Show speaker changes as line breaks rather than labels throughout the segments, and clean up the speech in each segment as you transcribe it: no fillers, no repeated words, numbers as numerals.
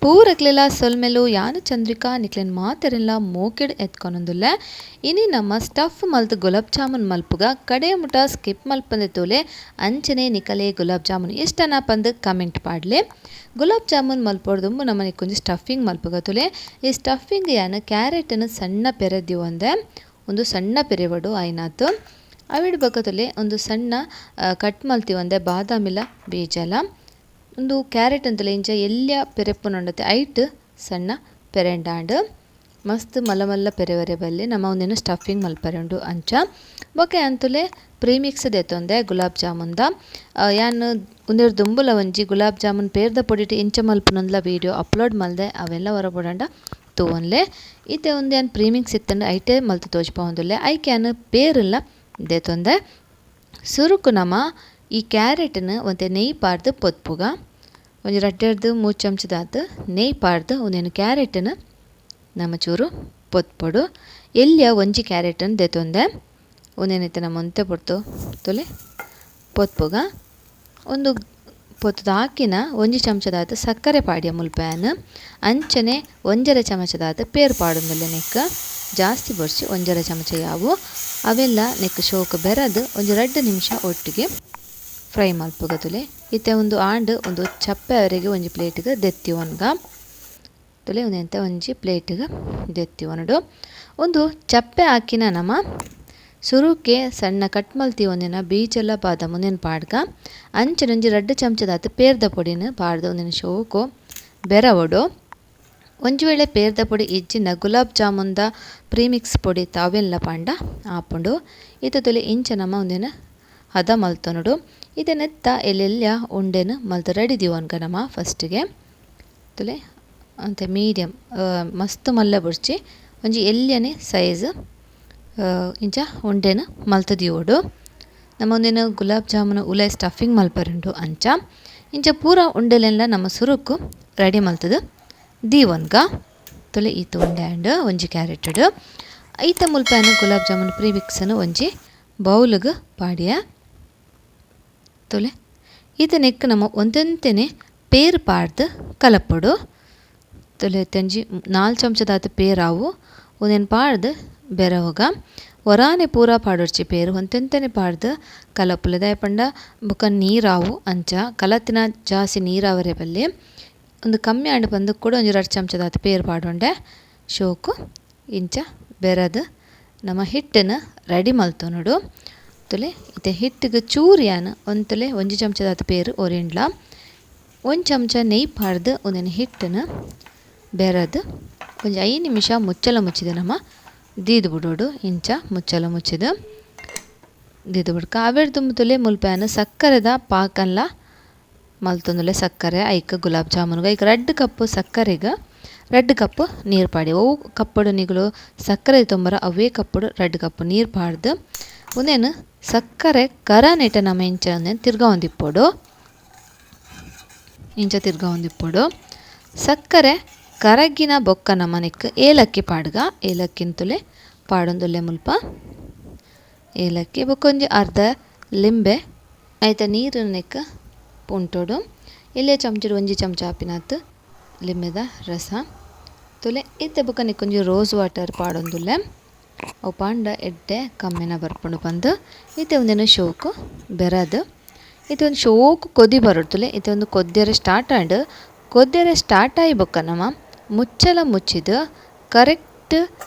ಪೂರಕ್ಲೆಲ ಸೊಲ್ಮೆಲು ಯಾನು ಚಂದ್ರಿಕಾ ನಿಕ್ಲೆನ್ ಮಾತೆರೆಲ್ಲ ಮೋಕೆಡ್ ಎತ್ಕೊನೊಂದುಲ್ಲೆ. ಇನಿ ನಮ್ಮ ಸ್ಟಫ್ ಮಲ್ತ್ ಗುಲಾಬ್ ಜಾಮೂನ್ ಮಲ್ಪುಗ ಕಡೆ ಮುಟ ಸ್ಕಿಪ್ ಮಲ್ಪಂದೆ ತೂಲೆ ಅಂಚನೆ ನಿಕಲೆ ಗುಲಾಬ್ ಜಾಮೂನ್ ಇಷ್ಟನ ಪಂದ್ ಕಮೆಂಟ್ ಪಾಡ್ಲೆ. ಗುಲಾಬ್ ಜಾಮೂನ್ ಮಲ್ಪೊಡ್ದುಂಬು ನಮ್ಮ ನಿಕ್ಕೊಂಜಿ ಸ್ಟಫಿಂಗ್ ಮಲ್ಪುಗ ತೂಲೆ. ಈ ಸ್ಟಫಿಂಗ್ ಯಾನು ಕ್ಯಾರೆಟ್ನ್ ಸಣ್ಣ ಪೆರೆದಿವೊಂದೆ ಒಂದು ಸಣ್ಣ ಪೆರೆವಡು ಆಯ್ನಾತು ಅವಿಡ್ ಬೊಕ ತುಲೆ ಒಂದು ಸಣ್ಣ ಕಟ್ ಮಲ್ತಿವಂದೆ ಬಾದಾಮಿಲ ಬೀಜಲ ಒಂದು ಕ್ಯಾರೆಟ್ ಅಂತಲೇ ಇಂಚ ಎಲ್ಯ ಪೆರೆಪ್ಪುನಂಡತೆ ಐಟ್ ಸಣ್ಣ ಪೆರೆಂಡಾಂಡ್ ಮಸ್ತ್ ಮಲ್ಲ ಮಲ್ಲ ಪೆರೆವರೆ ಬಲ್ಲೆ ನಮ್ಮ ಒಂದೇನು ಸ್ಟಫಿಂಗ್ ಮಲ್ಪರೆ ಉಂಡು ಅಂಚ ಬೊಕೆ ಅಂತಲೇ ಪ್ರೀಮಿಕ್ಸ್ ದೆತ್ತೊಂದೆ ಗುಲಾಬ್ ಜಾಮೂನ್ದ ಯಾನ್ ಉಂದೆರ್ ದುಂಬುಲ ಒಂಜಿ ಗುಲಾಬ್ ಜಾಮೂನ್ ಪೇರ್ದ ಪೊಡಿಟ್ ಇಂಚ ಮಲ್ಪುನಂದ್ಲ ವೀಡಿಯೋ ಅಪ್ಲೋಡ್ ಮಲ್ದೆ ಅವೆಲ್ಲ ಹೊರಬಡಂಡ ತೂವೊನ್ಲೆ. ಇತ್ತೆ ಒಂದು ಯಾನ್ ಪ್ರೀಮಿಕ್ಸ್ ಇತ್ತಂಡ ಐಟೇ ಮಲ್ತ್ ತೋಜ್ಪಾವೊಂದುಲ್ಲೆ ಐಕ್ ಯಾನ್ ಪೇರುಲ ದೆತ್ತೊಂದೆ. ಸುರುಕು ನಮ ಈ ಕ್ಯಾರೆಟ್ನ್ ಒಂತೆ ನೆಯ್ ಪಾಡ್ದ್ ಪೊತ್ಪುಗ ಒಂಜಿ ರಡ್ಡೆರ್ದ್ ಮೂಜಿ ಚಮಚದಾತ್ ನೆಯ್ ಪಾಡ್ದ್ ಒಂದೇನು ಕ್ಯಾರೆಟ್ನ್ ನಮ ಚೂರು ಪೊತ್ಪೊಡು. ಎಲ್ಯ ಒಂಜಿ ಕ್ಯಾರೆಟ್ನ್ ದೆತ್ತೊಂದೆ ಒಂದೇನೈತೆ ನಮ್ಮ ಒಂತೆ ಪೊರ್ತು ತುಲೆ ಪೊತ್ಪುಗ. ಒಂದು ಪೊತ್ತುದು ಹಾಕಿನ ಒಂಜಿ ಚಮಚದಾತ್ ಸಕ್ಕರೆ ಪಾಡ್ಯ ಮುಲ್ಪಯಾನ್ ಅಂಚನೆ ಒಂಜರೆ ಚಮಚದಾತ್ ಪೇರ್ ಪಾಡೊಂದುಲ್ಲೆ. ನೆಕ್ ಜಾಸ್ತಿ ಬೊರ್ಚಿ ಒಂಜರೆ ಚಮಚ ಯಾವು ಅವೆಲ್ಲ ನೆಕ್ ಶೋಕ್ ಬೆರದ್ ಒಂಜಿ ರಡ್ಡ್ ನಿಮಿಷ ಒಟ್ಟಿಗೆ ಫ್ರೈ ಮಲ್ಪುಗ ತುಲೆ. ಇತ್ತೆ ಒಂದು ಆಂಡ್ ಒಂದು ಚಪ್ಪೆ ಅವರಿಗೆ ಒಂಜಿ ಪ್ಲೇಟ್ಗೆ ದೆತ್ತಿ ಒನ್ಗ ತುಲೆ ಒಂದೆಂತ ಒಂಜಿ ಪ್ಲೇಟ್ಗೆ ದೆತ್ತಿ ಒನಡು. ಒಂದು ಚಪ್ಪೆ ಹಾಕಿನ ನಮ ಸುರುಕೆ ಸಣ್ಣ ಕಟ್ ಮಲ್ತಿ ಒಂದಿನ ಬೀಜಲ ಬಾದಾಮ್ ಒಂದೇನು ಪಾಡ್ಗ ಅಂಚನೆ ಒಂಜಿ ರಡ್ಡ್ ಚಮಚದಾತ್ ಪೇರ್ದ ಪೊಡಿನ ಪಾಡ್ದು ಒಂದಿನ ಶೋಕು ಬೆರವಡು. ಒಂಜಿ ವೇಳೆ ಪೇರ್ದ ಪೊಡಿ ಇಜ್ಜಿನ ಗುಲಾಬ್ ಜಾಮೂನ್ದ ಪ್ರೀಮಿಕ್ಸ್ ಪೊಡಿ ತಾವೆಲ್ಲ ಪಾಂಡ ಆಪುಂಡು. ಇತ್ತೆ ತುಲೆ ಇಂಚ ನಮ ಒಂದಿನ ಹದ ಮಲ್ತೊನೊಡು. ಇತ್ತೆ ನೆತ್ತ ಎಲ್ಲೆಲ್ಲ ಉಂಡೆನ್ ಮಲ್ತ್ ರೆಡಿ ದೀವೊನ್ಗ ನಮ ಫಸ್ಟ್ಗೆ ತುಲೆ ಅಂತೆ ಮೀಡಿಯಂ ಮಸ್ತ್ ಮಲ್ಲ ಬೊರ್ಚಿ ಒಂಜಿ ಎಲ್ಯನೆ ಸೈಜ್ ಇಂಚ ಉಂಡೆನ್ ಮಲ್ತ್ ದೀವೊಡು. ನಮ ಒಂದಿನ ಗುಲಾಬ್ ಜಾಮೂನ್ ಉಲೈ ಸ್ಟಫಿಂಗ್ ಮಲ್ಪರುಂಡು ಅಂಚ ಇಂಚ ಪೂರ ಉಂಡೆಲೆಲ್ಲ ನಮ್ಮ ಸುರುಕು ರೆಡಿ ಮಲ್ತದು ದೀವೊನ್ಗ. ತುಲೆ ಈತ್ ಉಂಡೆ ಆಂಡ್ ಒಂಜಿ ಕ್ಯಾರೆಟೆಡ್. ಐತ ಮುಲ್ಪನ ಗುಲಾಬ್ ಜಾಮೂನ್ ಪ್ರೀಮಿಕ್ಸನ್ ಒಂಜಿ ಬೌಲ್ಗ್ ಪಾಡ್ಯ ತುಲೆ. ಈತ ನೆಕ್ ನಮ್ಮ ಒಂತೆಂತೆನೆ ಪೇರ್ ಪಾಡ್ದು ಕಲಪೊಡು. ತುಲೆ ಒಂಜಿ 4 ಚಮಚದಾತ್ ಪೇರಾವು ಒಂದೇನು ಪಾಡ್ದು ಬೆರವುಗ ಒರಾನೆ ಪೂರ ಪಾಡೊರ್ಚಿ ಪೇರು ಒಂತೆಂತೆನೆ ಪಾಡ್ದು ಕಲಪುಲೆ. ದಾಯೆಪಂಡ ಬೊಕ ನೀರಾವು ಅಂಚ ಕಲತಿನ ಜಾಸ್ತಿ ನೀರಾವರೆ ಬಲ್ಲಿ ಒಂದು ಕಮ್ಮಿ ಆಂಡ್ ಪಂದ್ ಕೂಡ ಒಂಜಿ 2 ಚಮಚದಾತ್ ಪೇರು ಪಾಡೊಂಡೆ ಶೋಕು ಇಂಚ ಬೆರದು ನಮ್ಮ ಹಿಟ್ಟನ್ನು ರೆಡಿ ಮಲ್ತೊನೊಡು. ತುಲೆ ಇತ್ತೆ ಹಿಟ್ಟಿಗೆ ಚೂರಿಯಾನ ಒಂತುಲೆ ಒಂಜಿ ಚಮಚದಾತ್ ಪೇರು ಒರಿಂಡ್ಲ ಒಂದು ಚಮಚ ನೆಯ್ ಪಾಡ್ದು ಒಂದಿನ ಹಿಟ್ಟನ್ನು ಬೆರದು ಒಂಜಿ 5 ನಿಮಿಷ ಮುಚ್ಚಲ ಮುಚ್ಚಿದೆ ನಮ್ಮ ದೀದು ಬಿಡೋಡು. ಇಂಚ ಮುಚ್ಚಲ ಮುಚ್ಚಿದು ದೀದು ಬಿಡ್ಕ ಅವೆಡ್ದು ತುಲೆ ಮುಲ್ಪಯಾನ ಸಕ್ಕರೆದ ಪಾಕನ್ಲ ಮಲ್ತೊಂದುಲ್ಲೆ. ಸಕ್ಕರೆ ಐಕ್ ಗುಲಾಬ್ ಜಾಮೂನ್ಗೆ ಐಕ್ 2 ಕಪ್ ಸಕ್ಕರೆಗೆ 2 ಕಪ್ ನೀರು ಪಾಡಿ. ಅವು ಕಪ್ಪಡು ನಿಗುಲು ಸಕ್ಕರೆ ತೊಂಬರ ಅವೇ ಕಪ್ಪಡು 2 ಕಪ್ ನೀರು ಪಾಡ್ದು ಒಂದೇನು ಸಕ್ಕರೆ ಕರನೆಟ ನಮ್ಮ ಇಂಚ ಒಂದೇನು ತಿರ್ಗಾವೊಂದಿಪ್ಪೊಡು. ಇಂಚ ತಿರ್ಗಾವೊಂದಿಪ್ಪೊಡು. ಸಕ್ಕರೆ ಕರಗಿನ ಬೊಕ್ಕ ನಮನೆಕ್ ಏಲಕ್ಕಿ ಪಾಡ್ಗ ಏಲಕ್ಕಿನ ತುಲೆ ಪಾಡೊಂದುಲ್ಲೆ ಮುಲ್ಪ ಏಲಕ್ಕಿ ಬೊಕ್ಕ ಒಂಜಿ ಅರ್ಧ ಲಿಂಬೆ ಐತ ನೀರು ನೆಕ್ ಪುಂಟೊಡು. ಎಲ್ಲೇ ಚಮಚಡ್ ಒಂಜಿ ಚಮಚ ಆಪಿನಾತ್ ಲಿಂಬೆದ ರಸ ತುಲೆ. ಇತ್ತೆ ಬೊಕ್ಕ ನೆಕ್ಕೊಂಜಿ ರೋಸ್ ವಾಟರ್ ಪಾಡೊಂದುಲ್ಲೆ. ಅವು ಪಾಂಡ ಎಡ್ಡೆ ಕಮ್ಮೆನ ಬರ್ಪುಂಡು ಪಂದ್ ಇತ್ತೆ ಒಂದೇನು ಶೋಕು ಬೆರದು. ಇತ್ತೆ ಒಂದು ಶೋಕು ಕೊದಿ ಬರೊಡ್ತುಲೆ. ಇತ್ತೆ ಒಂದು ಕೊದ್ಯರೆ ಸ್ಟಾರ್ಟ್ ಆಂಡ್ ಕೊದ್ಯರೆ ಸ್ಟಾರ್ಟ್ ಆಯಿ ಬೊಕ್ಕ ನಮ ಮುಚ್ಚಲ ಮುಚ್ಚಿದು ಕರೆಕ್ಟ್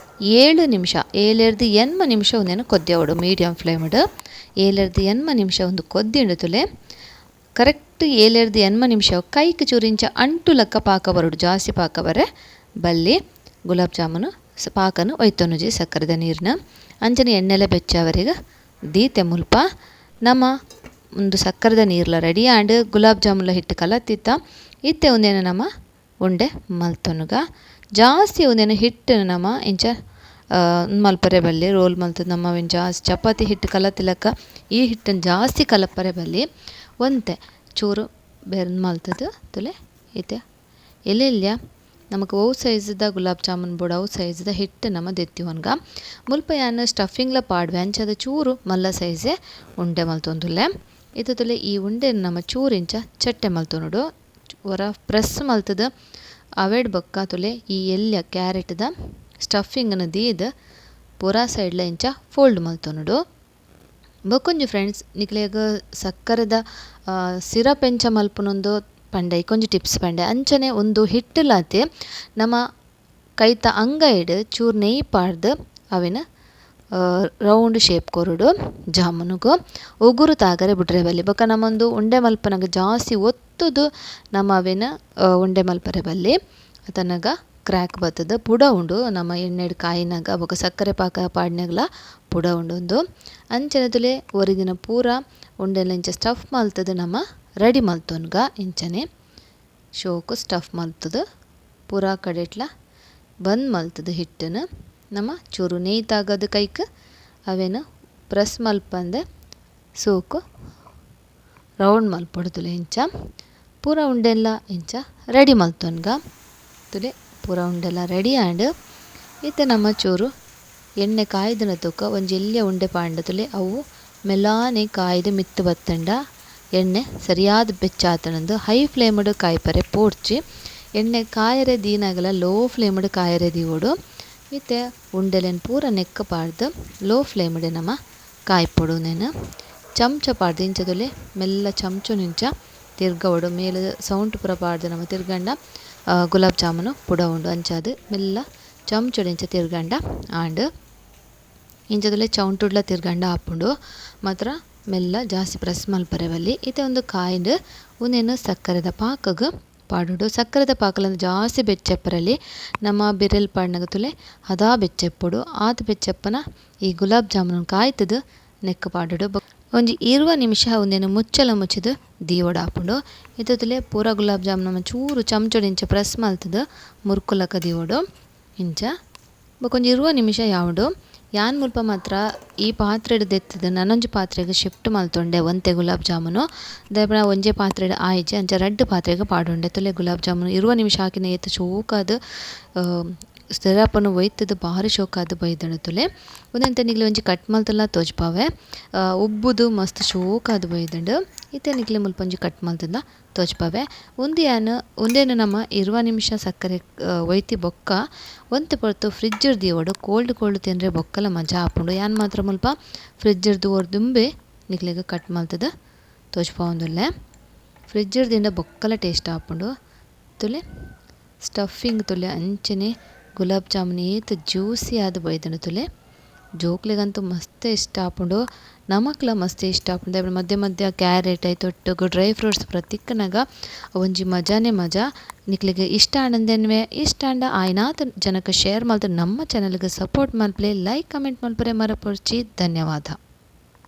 7 ನಿಮಿಷ 7 8 ನಿಮಿಷ ಒಂದೇನು ಕೊದ್ಯವಡು ಮೀಡಿಯಂ ಫ್ಲೇಮ್ಡ್ 7 8 ನಿಮಿಷ ಒಂದು ಕೊದ್ದಿಂಡು ತುಲೆ. ಕರೆಕ್ಟ್ 7 8 ನಿಮಿಷ ಕೈಕ್ ಚೂರಿಂಚ ಅಂಟು ಲಕ್ಕ ಪಾಕ ಬರೋಡು ಜಾಸ್ತಿ ಪಾಕ ಬರೆ ಬಲ್ಲಿ ಗುಲಾಬ್ ಜಾಮೂನು ಪಾಕನು ಒಯ್ತೊನುಜಿ ಸಕ್ಕರೆದ ನೀರಿನ ಅಂಚನೆ ಎಣ್ಣೆಲೆ ಬೆಚ್ಚವರೆಗೆ ದೀತೆ ಮುಲ್ಪ ನಮ್ಮ ಒಂದು ಸಕ್ಕರೆದ ನೀರ್ಲ ರೆಡಿ ಆಂಡ್ ಗುಲಾಬ್ ಜಾಮೂನ್ಲ ಹಿಟ್ಟು ಕಲತ್ತಿತ್ತ. ಇತ್ತೆ ಒಂದೇನು ನಮ್ಮ ಉಂಡೆ ಮಲ್ತೊನುಗ ಜಾಸ್ತಿ ಒಂದೇನು ಹಿಟ್ಟು ನಮ್ಮ ಇಂಚ ಮಲ್ಪರೆ ಬಲ್ಲಿ ರೋಲ್ ಮಲ್ತದ ನಮ್ಮ ಜಾಸ್ತಿ ಚಪಾತಿ ಹಿಟ್ಟು ಕಲತಿಲಕ್ಕ ಈ ಹಿಟ್ಟನ್ನು ಜಾಸ್ತಿ ಕಲಪರೆ ಬಲ್ಲಿ ಒಂತೆ ಚೂರು ಬೇರೆ ಮಲ್ತದ ತುಲೆ. ಇತ್ತೆ ಎಲ್ಲೆಲ್ಯ ನಮಕ್ ಅವು ಸೈಜ್ದ ಗುಲಾಬ್ ಜಾಮೂನ್ ಬೋಡು ಅವು ಸೈಜ್ದ ಹಿಟ್ಟು ನಮ ದೆತ್ತಿ ಒನ್ಗ ಮುಲ್ಪ ಯಾನ್ ಸ್ಟಫಿಂಗ್ಲ ಪಾಡ್ವೆ ಅಂಚಾದ ಚೂರು ಮಲ್ಲ ಸೈಜೆ ಉಂಡೆ ಮಲ್ತೊಂದುಲ್ಲೆ. ಇತ್ತೆ ತುಲೆ ಈ ಉಂಡೆ ನಮ್ಮ ಚೂರು ಇಂಚ ಚಟ್ಟೆ ಮಲ್ತೊನೊಡು. ಒರ ಪ್ರೆಸ್ ಮಲ್ತದ ಅವೆಡ್ ಬೊಕ್ಕ ತುಲೆ ಈ ಎಲ್ಯ ಕ್ಯಾರೆಟ್ದ ಸ್ಟಫಿಂಗ್ನ ದೀದ್ ಪೂರಾ ಸೈಡ್ಲ ಇಂಚ ಫೋಲ್ಡ್ ಮಲ್ತೊನುಡು. ಬೊಕೊಂಜಿ ಫ್ರೆಂಡ್ಸ್ ನಿಕ್ಲೆಗ್ ಸಕ್ಕರೆದ ಸಿರಪ್ ಎಂಚ ಮಲ್ಪುನೊಂದು ಪಂಡೆ ಕೊಂಜಿ ಟಿಪ್ಸ್ ಪಂಡೆ ಅಂಚನೆ ಒಂದು ಹಿಟ್ಟುಲಾತೆ ನಮ್ಮ ಕೈತ ಅಂಗೈಡ್ ಚೂರು ನೆಯ್ಯಿ ಪಾಡ್ದು ಅವೆನ ರೌಂಡ್ ಶೇಪ್ ಕೊರೊಡು ಜಾಮೂನುಗು ಉಗುರು ತಾಗರೆ ಬುಡ್ರೆ ಬಲ್ಲಿ. ಬೊಕ ನಮ್ಮೊಂದು ಉಂಡೆ ಮಲ್ಪನಗ ಜಾಸ್ತಿ ಒತ್ತುದು ನಮ್ಮ ಅವೆನ ಉಂಡೆ ಮಲ್ಪರೆ ಬಲ್ಲಿ ತನಗ ಕ್ರ್ಯಾಕ್ ಬತ್ತದ ಪುಡ ಉಂಡು ನಮ್ಮ ಎಣ್ಣೆಡ್ ಕಾಯಿನಾಗ ಬೊಕ ಸಕ್ಕರೆ ಪಾಕ ಪಾಡ್ನಗಲ ಪುಡ ಉಂಡು ಅಂಚನೆ ತುಲೆ ಒರಿದಿನ ಪೂರ ಉಂಡೆಲ ಇಂಚ ಸ್ಟಫ್ ಮಲ್ತದ ನಮ್ಮ ರೆಡಿ ಮಲ್ತೊನ್ಗ ಇಂಚನೆ ಶೋಕು ಸ್ಟಫ್ ಮಲ್ತದ ಪೂರ ಕಡೆಟ್ಲ ಬಂದ್ ಮಲ್ತದ ಹಿಟ್ಟನ್ನು ನಮ್ಮ ಚೂರು ನೆಯ್ಯಿ ತಾಗದ ಕೈಕ್ ಅವೆನ ಪ್ರೆಸ್ ಮಲ್ಪಂದೆ ಸೋಕು ರೌಂಡ್ ಮಲ್ಪೊಡು ತುಲೆ ಇಂಚ ಪೂರ ಉಂಡೆಲ್ಲ ಇಂಚ ರೆಡಿ ಮಲ್ತೊನ್ಗ ತುಲೆ ಪೂರ ಉಂಡೆಲ್ಲ ರೆಡಿ ಆಂಡ್. ಇತ್ತೆ ನಮ್ಮ ಚೂರು ಎಣ್ಣೆ ಕಾಯ್ದನ ತೂಕ ಒಂಜಿ ಎಲ್ಯ ಉಂಡೆ ಪಾಂಡ ತುಲೆ ಅವು ಮೆಲ್ಲಾನೆ ಕಾಯ್ದು ಮಿತ್ತು ಬತ್ತಂಡ ಎಣ್ಣೆ ಸರಿಯಾದ ಬೆಚ್ಚಾತನಂದು ಹೈ ಫ್ಲೇಮ್ಡ್ ಕಾಯ್ಪರೆ ಪೋಡ್ಚಿ ಎಣ್ಣೆ ಕಾಯರೆ ದೀನಾಗಲ ಲೋ ಫ್ಲೇಮ್ಡ್ ಕಾಯರೆ ದೀವೊಡು. ಇತ್ತೆ ಉಂಡೆಲೆನ್ ಪೂರ ನೆಕ್ಕ ಪಾಡ್ದು ಲೋ ಫ್ಲೇಮ್ಡ್ ನಮ್ಮ ಕಾಯ್ಪೊಡು. ನೆನ್ ಚಮಚ ಪಾಡ್ದು ಇಂಚ ತುಲೆ ಮೆಲ್ಲ ಚಮಚೊನು ಇಂಚ ತಿರ್ಗವೊಡು ಮೇಲೆ ಸೌಂಟ್ ಪೂರ ಪಾಡ್ದು ನಮ್ಮ ತಿರ್ಗಂಡ ಗುಲಾಬ್ ಜಾಮೂನು ಪುಡ ಉಂಡು ಅಂಚಾದ್ ಮೆಲ್ಲ ಚಮಚೊಡು ಇಂಚ ತಿರ್ಗಂಡ ಆಂಡ್. ಇಂಚದಲ್ಲೇ ಚೌಂಟುಡ್ಲ ತಿರ್ಗಂಡ ಆಪುಂಡು ಮಾತ್ರ ಮೆಲ್ಲ ಜಾಸ್ತಿ ಪ್ರೆಸ್ ಮಲ್ಪರೆ ಬಲ್ಲಿ. ಇತ್ತೆ ಒಂದು ಕಾಯ್ದು ಉಂದೆನ್ ಸಕ್ಕರೆದ ಪಾಕಗ್ ಪಾಡೊಡು. ಸಕ್ಕರೆದ ಪಾಕಲಂದು ಜಾಸ್ತಿ ಬೆಚ್ಚೆಪ್ಪರಲ್ಲಿ ನಮ್ಮ ಬಿರೆಲ್ ಪಾಡ್ನಗ ತುಲೆ ಹದಾ ಬೆಚ್ಚೆಪ್ಪೊಡು. ಆತ್ ಬೆಚ್ಚೆಪ್ಪನ ಈ ಗುಲಾಬ್ ಜಾಮೂನು ಕಾಯ್ತದು ನೆಕ್ ಪಾಡೊಡು. ಒಂಜಿ 20 ನಿಮಿಷ ಉಂದೆನ್ ಮುಚ್ಚಲ ಮುಚ್ಚಿದು ದೀವೊಡು ಆಪುಂಡು. ಇತ್ತೆ ತುಲೆ ಪೂರ ಗುಲಾಬ್ ಜಾಮೂನು ಚೂರು ಚಮಚೊಡು ಇಂಚ ಪ್ರೆಸ್ ಮಲ್ತದು ಮುರ್ಕುಲಕ ದೀವೊಡು ಇಂಚ. ಬೊಕೊಂಜಿ 20 ನಿಮಿಷ ಯಾವೊಡು. ಯಾನ್ ಮುಲ್ಪ ಮಾತ್ರ ಈ ಪಾತ್ರೆಡ್ ದೆತ್ತದು ನನೊಂಜಿ ಪಾತ್ರೆಗ್ ಶಿಫ್ಟ್ ಮಲ್ತೊಂಡೆ ಒಂತೆ ಗುಲಾಬ್ ಜಾಮೂನು ದಾಯೆಪಂಡ ಒಂಜೇ ಪಾತ್ರೆಡ್ ಆಯಿಜಿ ಅಂಚ ರಡ್ಡ್ ಪಾತ್ರೆಗ್ ಪಾಡೊಂಡೆ. ತುಲೆ ಗುಲಾಬ್ ಜಾಮೂನು 20 ನಿಮಿಷ ಹಾಕಿನ ಏತ್ ಶೋಕಾದ್ ಸಿರಪನು ಒಯ್ತುದು ಬಾರಿ ಶೋಕಾದ್ ಬೈದಂಡು ತುಲೆ. ಉಂದೆಂತ ನಿಕ್ಲೆ ಒಂಜಿ ಕಟ್ ಮಲ್ತಲ ತೋಜ್ಪಾವೆ ಉಬ್ಬುದು ಮಸ್ತ್ ಶೋಕಾದ್ ಬೈದಂಡು. ಇತ್ತೆ ನಿಕ್ಲೆ ಮುಲ್ಪ ಒಂಜಿ ಕಟ್ ಮಲ್ತದ ತೋಜ್ಪಾವೆ. ಉಂದು ಯಾನ್ ಉಂದೆನ್ ನಮ್ಮ 20 ನಿಮಿಷ ಸಕ್ಕರೆ ಒಯ್ತಿ ಬೊಕ್ಕ ಒಂತೆ ಪೊರ್ತು ಫ್ರಿಜ್ ದೀವೊಡು. ಕೋಲ್ಡ್ ಕೋಲ್ಡ್ ತಿಂದ್ರೆ ಬೊಕ್ಕಲ ಮಜಾ ಆಪುಂಡು. ಯಾನ್ ಮಾತ್ರ ಮುಲ್ಪ ಫ್ರಿಜ್ ದುಂಬೆ ನಿಕ್ಲೆಗ್ ಕಟ್ ಮಲ್ತದ ತೋಜ್ಪಾವೊಂದುಲ್ಲೆ. ಫ್ರಿಜ್ ದಿಂಡ ಬೊಕ್ಕಲ ಟೇಸ್ಟ್ ಆಪುಂಡು. ತುಲೆ ಸ್ಟಫಿಂಗ್ ತುಲೆ ಅಂಚನೆ ಗುಲಾಬ್ ಜಾಮೂನ್ ಏತ್ ಜ್ಯೂಸಿ ಆದ್ ಬೈದಂಡು ತುಲೆ. ಜೋಕ್ಲೆಗಂತೂ ಮಸ್ತ್ ಇಷ್ಟ ಆಪುಂಡು, ನಮಕ್ಲ ಮಸ್ತ್ ಇಷ್ಟ ಆಪುಂಡು. ದಾಯೆ ಮಧ್ಯ ಮಧ್ಯ ಕ್ಯಾರೆಟ್ ಐತೊಟ್ಟುಗು ಡ್ರೈ ಫ್ರೂಟ್ಸ್ ಪೂರ ತಿಕ್ಕನಗ ಒಂಜಿ ಮಜಾನೇ ಮಜಾ. ನಿಕ್ಲೆಗ್ ಇಷ್ಟ ಆಂಡಂದೆನ್ವೆ ಇಷ್ಟ ಆಂಡ ಆಯ್ನಾತ್ ಜನಕ್ ಶೇರ್ ಮಲ್ತ್ ನಮ್ಮ ಚಾನೆಲ್ಗ್ ಸಪೋರ್ಟ್ ಮಲ್ಪಲೆ, ಲೈಕ್ ಕಮೆಂಟ್ ಮಲ್ಪರೆ ಮರಪೊಡ್ಚಿ. ಧನ್ಯವಾದ.